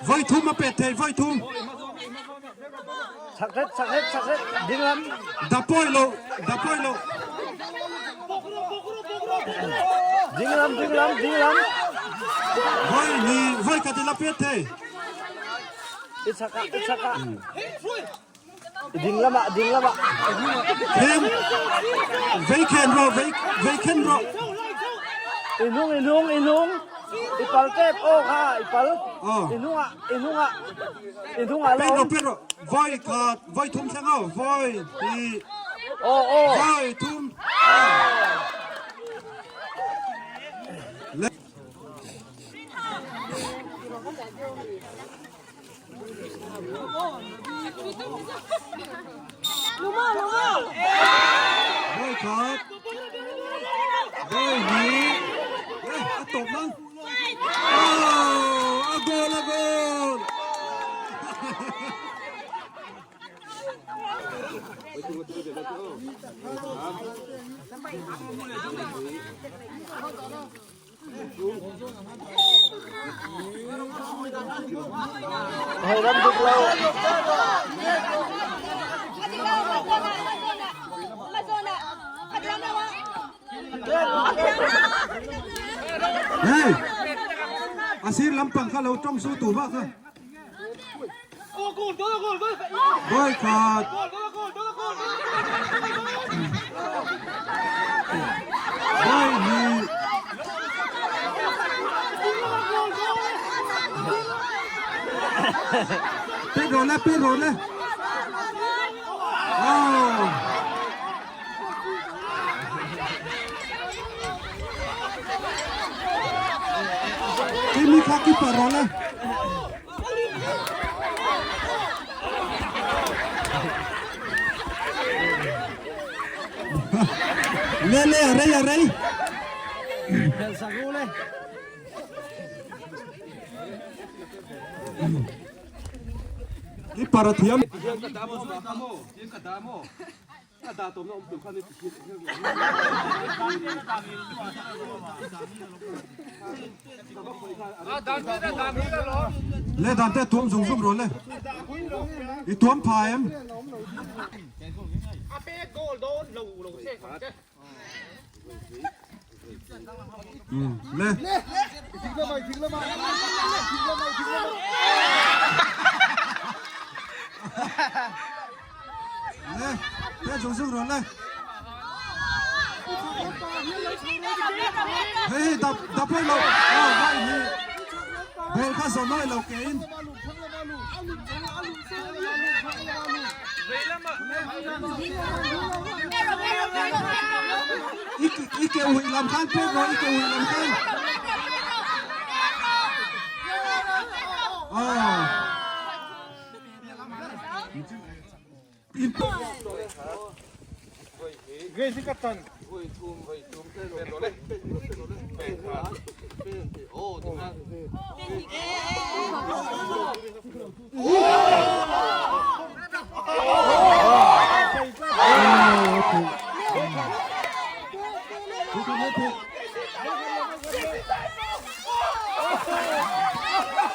Voi thum a pet thei, voi thum. Chak het, chak het, chak het. Ding lam. Da pawi lo, da pawi lo. Ding lam, ding lam, ding lam. Voi ni, voi khat i la pet thei. I chak ah, i chak ah. Ding lam ah, ding lam ah. Khen, vei khen ro, vei, vei khen ro. I hnung, i hnung, i hnung. I pal tep, aw kha, i pal. Oh. I hnung ah, i hnung ah. I hnung ah Pet ro, la om. pet ro. Voi khat, voi thum thleng aw, voi hi. Aw, aw. Voi thum. Le. Voi khat, voi hnih, eh, a tawp nang. Oh, a goal, a goal. Hei ram dik lo. Hey, a sir lampang kha lo tawng su tu vak kha. Voi khat. Voi hnih. Pet rawh le, pet rawh le. Oh. Kimi kha keeper rawh le. Le le a rei a rei. Keeper a thiam. Le dan te tuam zung zung rawh le. I tuam pha em? Le. Le, te zung zung rawh le. Hei hei dap dap hoi lo. Oh vai hi. Bel kha zo noi lo ke in. I ke ui lam khan pek rawh i ke ui lam khan. Oh.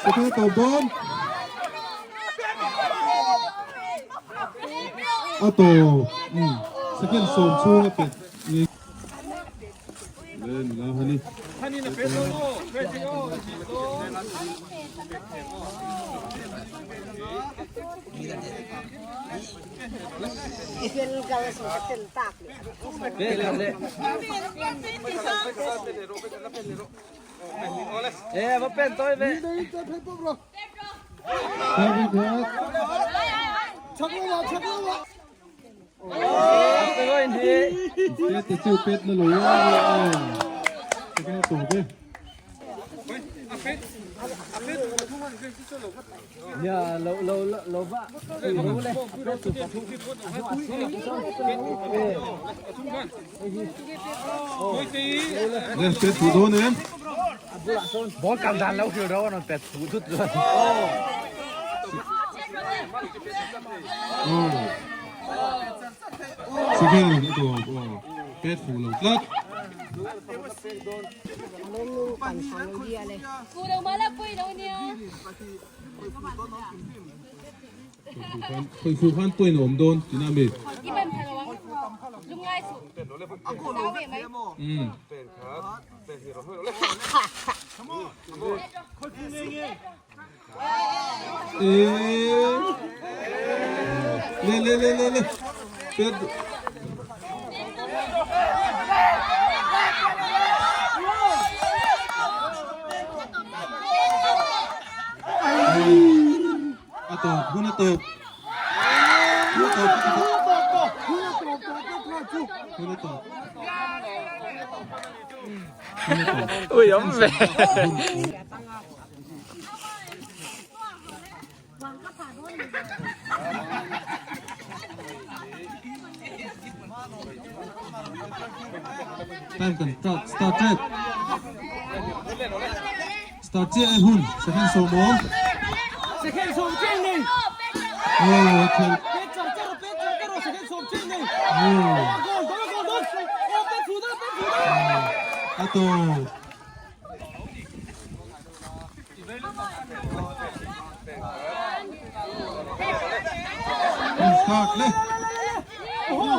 Second tawp dawn. A tawp. Second sawm chhung a pet ngei. Le nula hani. Te chu pet na lo a te kan to be Ya lo lo lo va. Lo le. Le pet thu dawn em. Ball kal dan lo hil ro an pet fu thut chuan. Second a tawp aw pet fu lo tlat. Khawih khan point a awm dawn tina mi. Um. Le le le le le. Pet. A tawp hun a tawp. Hun a tawp. Hun a tawp. Hun a tawp. Ui awm ve. Time kan start start tep. Start chiah e hun second sawm awm. Second sawm chiah nei. Oh thel. Pet char char pet char char second sawm chiah nei. Oh. Goal goal goal goal. Oh pet fu da pet fu da. Ato. Start le. Oh,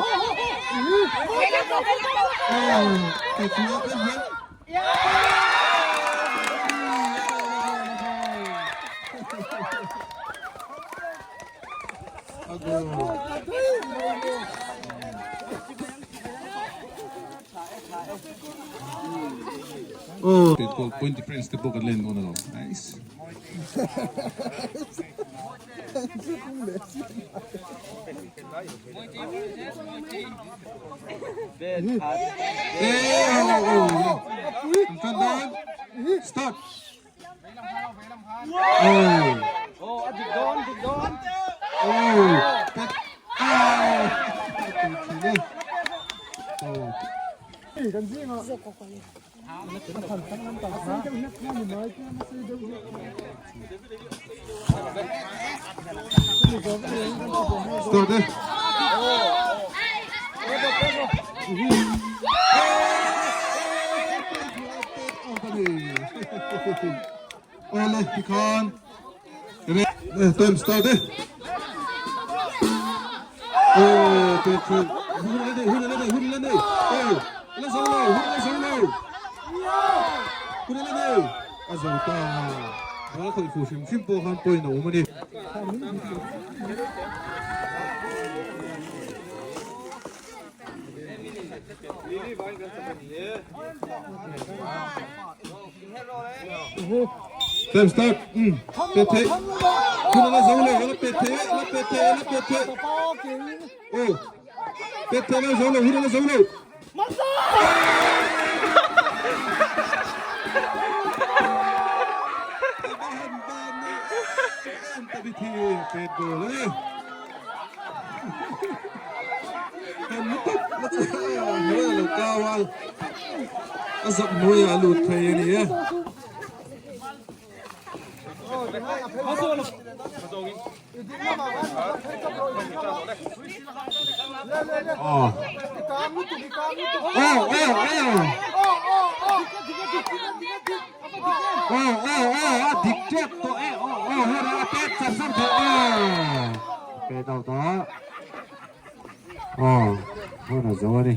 pet fu pet fu. Oh, point difference te pawh kan len dawn alawm. Nice. Start. Oh. Oh, a dik dawn, dik dawn. Oh. Pet. Oh. Oh. Start eh. Ole tikhan. Time start eh. Oh, pet fu. Hun la nei, hun la nei, hun la nei. Oh, la zo lo, hun la zo lo. Hun la nei. A zo ta. Bal khawih fu hrim hrim pawh khan point a awm a ni. Time start. Pet thei. Hun la zo lo, la pet thei, la pet thei, la pet thei. Oh. Pet thei la zo lo, hun la zo lo. Pet goal a ni. Hnuai a lo kau a, a zak hnuaiah a lut thei a ni e. Oh. Oh, oh, oh. Oh, oh, oh, a dik tep tawh e. Oh, oh, hun a pet char char tawh. Oh. Pet out tawh. Oh, hun a zo a ni.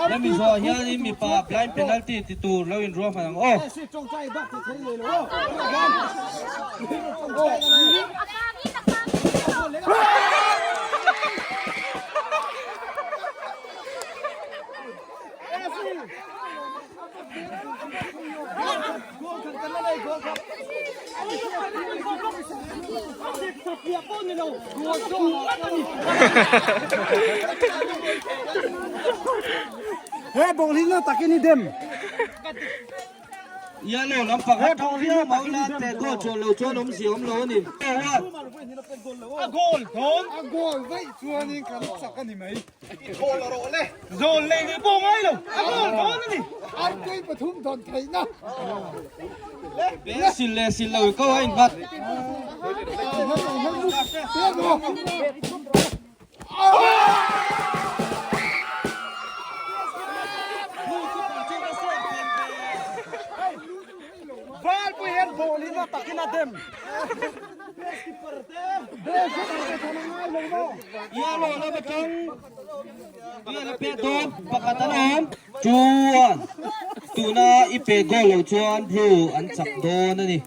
Hemi zawh hianin mipa blind penalty ti tur lo inruahman ang aw. He bawng hi na takin i dem. Yellow lampang a tang viau mai ila te goal chuan lo chuan awmzia awm lo a ni. A goal dawn. A goal vaih chuanin kan chak a ni mai. Goal a rawh le. Zawl lei nih pawh ngai lo. A goal dawn a ni. Artui pathum dawn theihna. Sil leh sil lo i ko a innghat. Valpui hian ball hi na takin a dem. Yellow lam atang Bian a pet dawn pakhat an awm chuan tuna i pet goal loh chuan blue an chak dawn a ni.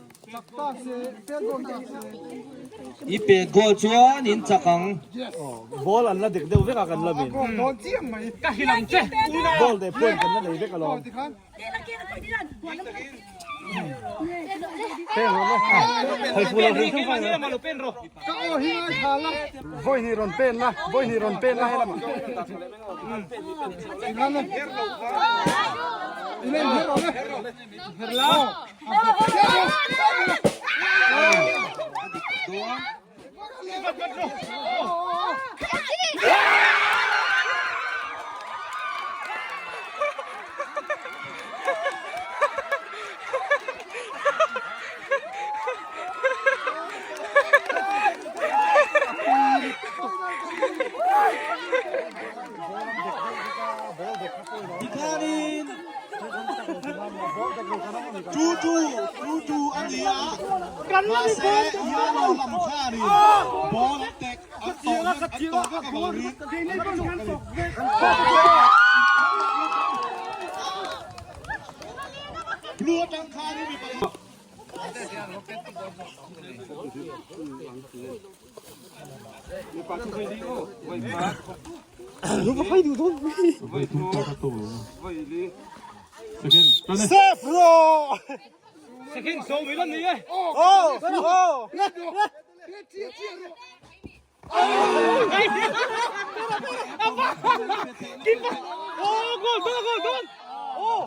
I pet goal chuan in chak ang. Ball an la dik deuh vek a kan la min. Ball leh point kan la nei vek alawm. Vawi hnih rawn pen la, vawi hnih rawn pen la helamah. Tikhanin 2-2 a ni a, mahse yellow lam khanin ball an tek an tawh an tawh vek avangin an chak a ni. Blue atang khanin mi pakhat. Safe ro! Second so mi lan ni e. Oh! Oh! Oh goal goal goal goal. Oh.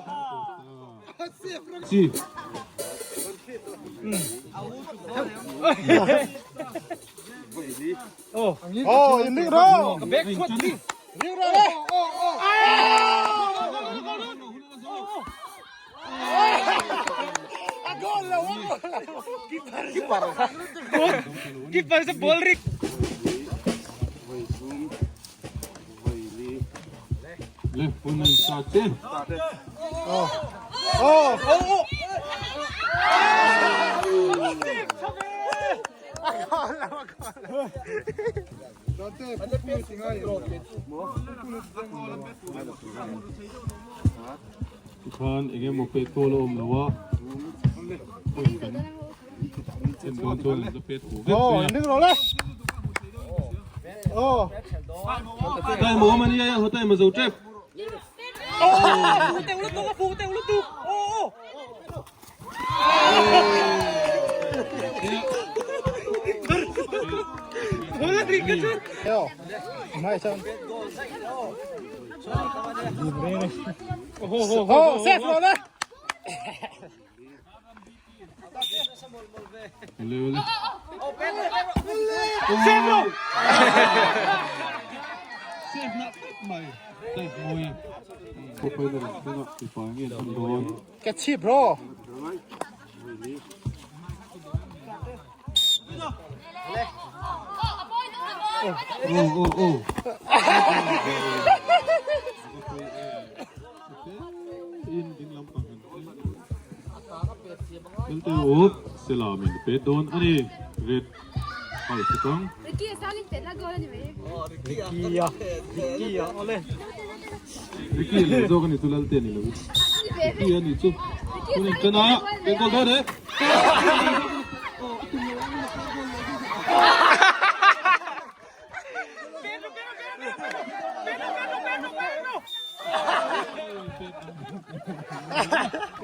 Si. Oh, in ring ro! Back foot ni. Ring ro le! Keeper se ball rik. Le hun an start te. Oh! Oh! Oh! Tikhan eng emaw pet kawl a awm lo a, point kan en dawn chuan an la pet fuh vek mai a. Time a awm a nia, ho time a zo tep. Ka chip ro. Oh oh oh. In ding lampang han Belte up selamin pe dawn ani red house atang. Ricky a sangin pet la goal a ni mai. Ricky-a Ricky-a awle. Ricky leh zawk a ni chu Lalte a ni lo. Ricky a ni chu. Hun in ṭan a, pet goal dawn e.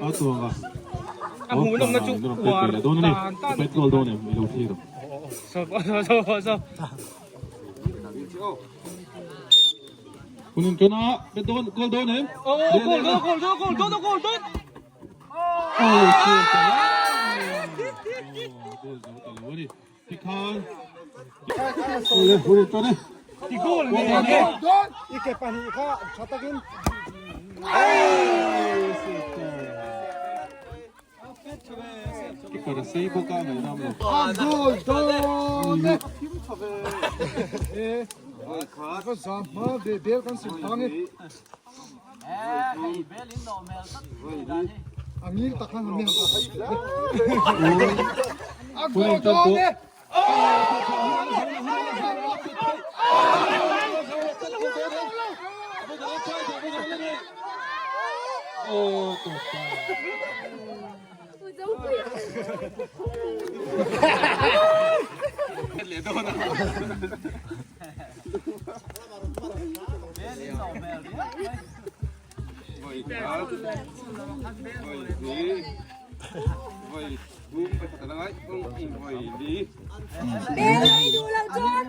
A tuang a. A hmuh nawmna chu uar tan tan. Pet goal dawn em i lo thlir ang. So so so. Hun in ṭan a, pet dawn goal dawn em. Oh goal dawn goal dawn goal dawn goal dawn. Oh goal ta lo. Goal zo ta lo a ni. Tikhan. Ole hun in ṭan e. Ti goal Goal dawn e. I ke pahnih kha tha takin. Kikawr a sei bawk a ngaihnam lo. A goal dawn e. Ka zam hma ve bel kan sim phang e. A ngil tak khan a meng. A goal dawn e.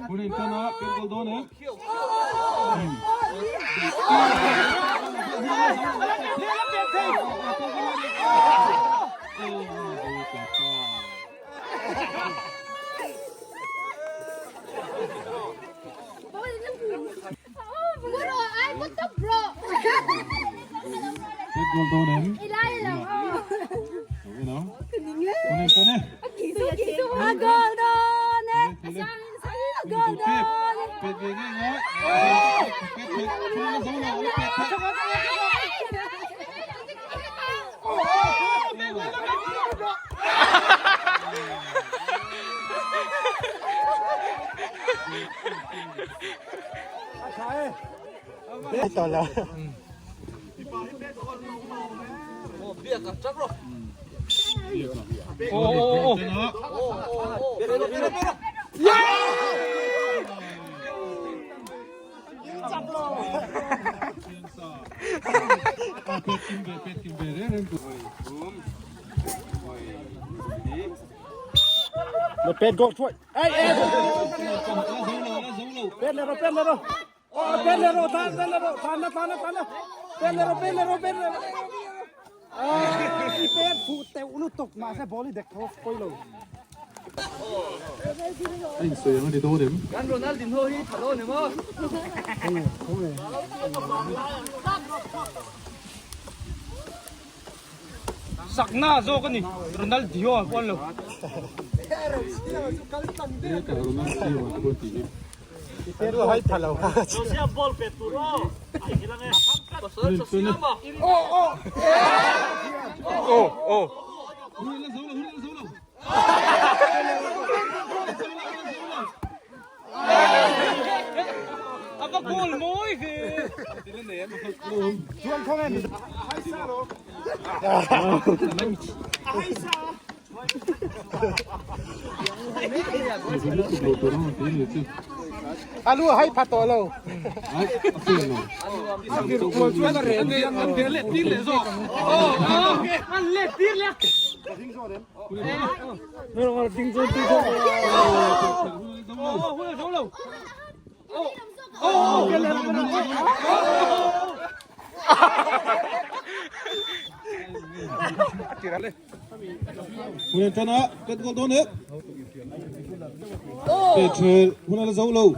Hun in tan a pet goal dawn em? Pet goal dawn em? Hun in tan e. Pet ve ngei ngai. Pet pet thul a zo lo a pet pet. Pet goal thuai. Ei ei. Pet le ro pet le ro. Pet le ro tan tan le ro tan na tan na tan na. Pet le ro pet le ro pet le ro. I pet fu teuh lutuk mahse ball hi dek tho pawi lo. A insawi ang a ni dawn em? Kan Ronaldinho hi tha dawn em aw? Sakna zawk a ni Ronaldinho a pawn lo. Ronaldinho a pawn tih hi. A va goal mawi ve. Alu hai pha tawh lo. An let tir leh. Hun an tan a, pet goal dawn e. Pet thel, hun a la zo lo. Oh,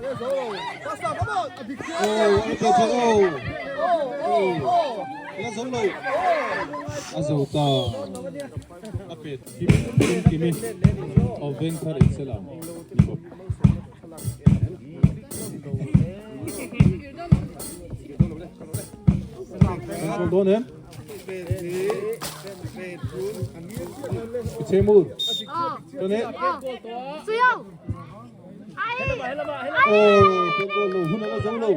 a pet thel, oh. Oh, a la zo lo. A zo ta. A pet kim kim kimi. Aw veng thar in sela. Ni bawk. Goal dawn em? Chemur. Tone. Oh, pet goal lo hun ala zo lo.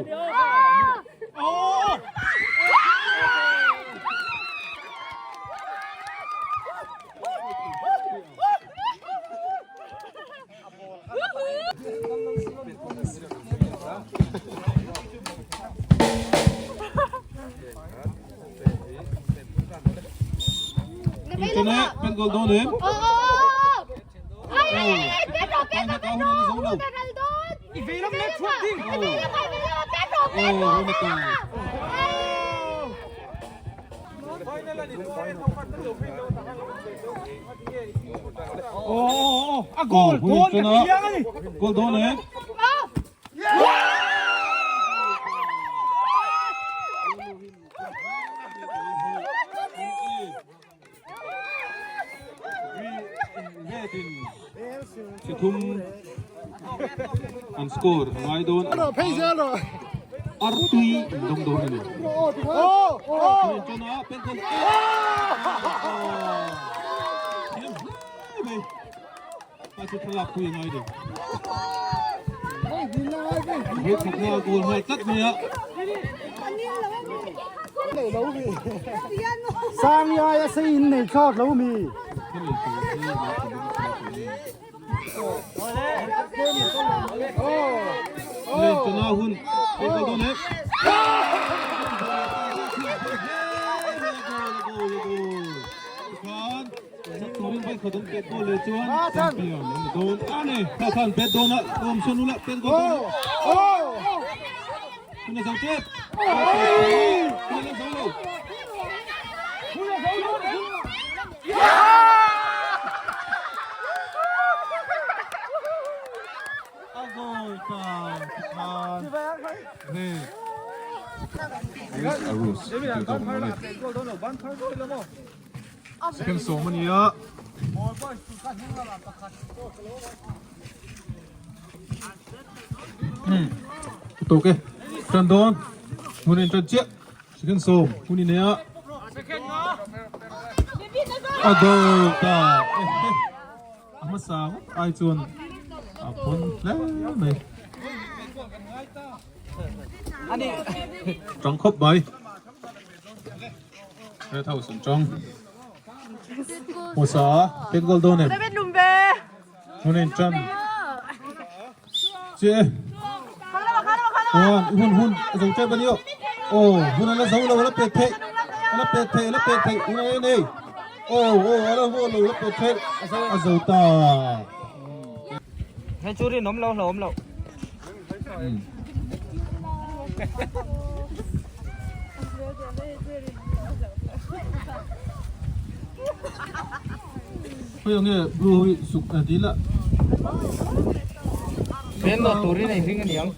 Tuna pet goal dawn em? A goal dawn ka thiang a ni. Goal dawn e. Thum an score a ngai dawn artui an dawng dawn a ni. Tuna pen thiam hle mai ta chu thlalak pui a ngai ni. He thawkna goal nghal tlat mai a. Sang ai a sei in nei thlawt lo mi. Len tuna hun pek lo dawn e. Khan turin vai khat an pet goal leh chuan champion an ni dawn a ni. Kha khan pet dawn a awm sawn ula pet goal dawn a. Hun a zo tep. Hun a zo lo. A goal ta tikhan ve. Arus ti zawk ang a ni. Second sawm a ni a. Tawk e. Tan dawn. Hmun in tan chiah. Second sawm hmun in nei a. A goal ta. A hmasa ngawt ai chuan a pawn hle mai. Tang khawp mai. Red House an tang. Hmasa pet goal dawn em? Hun in tan. Che. Hun hun hun zo che bani o. Oh, hun ala zo lo ala pet thei. Ala pet thei ala pet thei hun ala nei. Oh, oh ala ho lo ala pet thei. A zo ta. Hei chu rin awm lo hlo awm lo. Hei ang nge blue ho hi suk a dil a. Pen lo turin a inring a ni ang.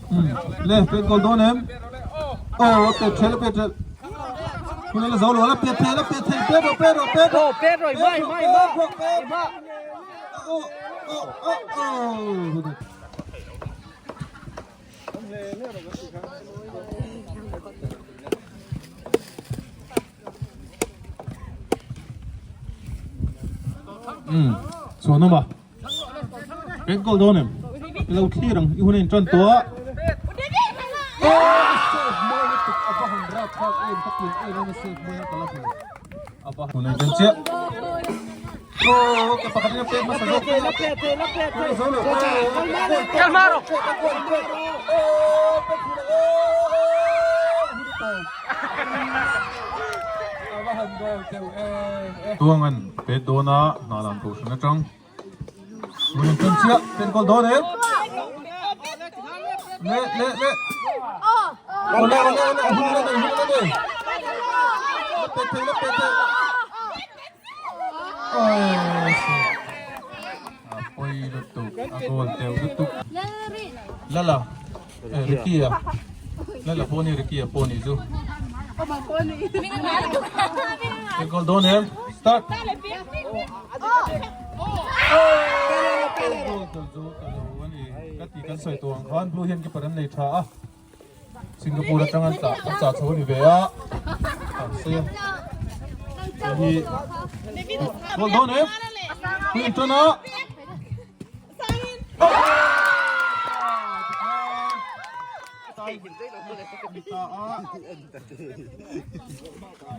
Le pet goal dawn em? Oh, a pet thel a pet thel. Hun a la zo lo a la pet thei a la pet thei pet rawh pet rawh pet rawh. Oh, pet rawh i hma i hma i hma. I hma. Oh, oh, oh, oh. Um chuan awm a pet goal dawn em i lo thlir ang i hun a in tan tawh a save mawi lutuk a va han rap thlak em ka pian em em a save mawi a ka la hmu a va hun a in tan chiah aw ka pakhat in a pek hmasa zawk mai a Kalma rawh Tuangan pet dawn a hna lan kohhran atang hun in tan chiah pen goal dawn e le le le ole ole ole hun la nei hun la nei la pet thei la pet thei oh a pawi lutuk a goal teuh lutuk lala eh Ricky a lala pawh ni Ricky a pawh ni chu pen goal dawn em start goal tel chu ka lo ani ka ti kan sawi tawh ang khan blue hian keeper an nei tha a Singapore atang an tah an chah chho a ni ve a an sawi a hei hi goal dawn em hun tan a. lai a ni ta a.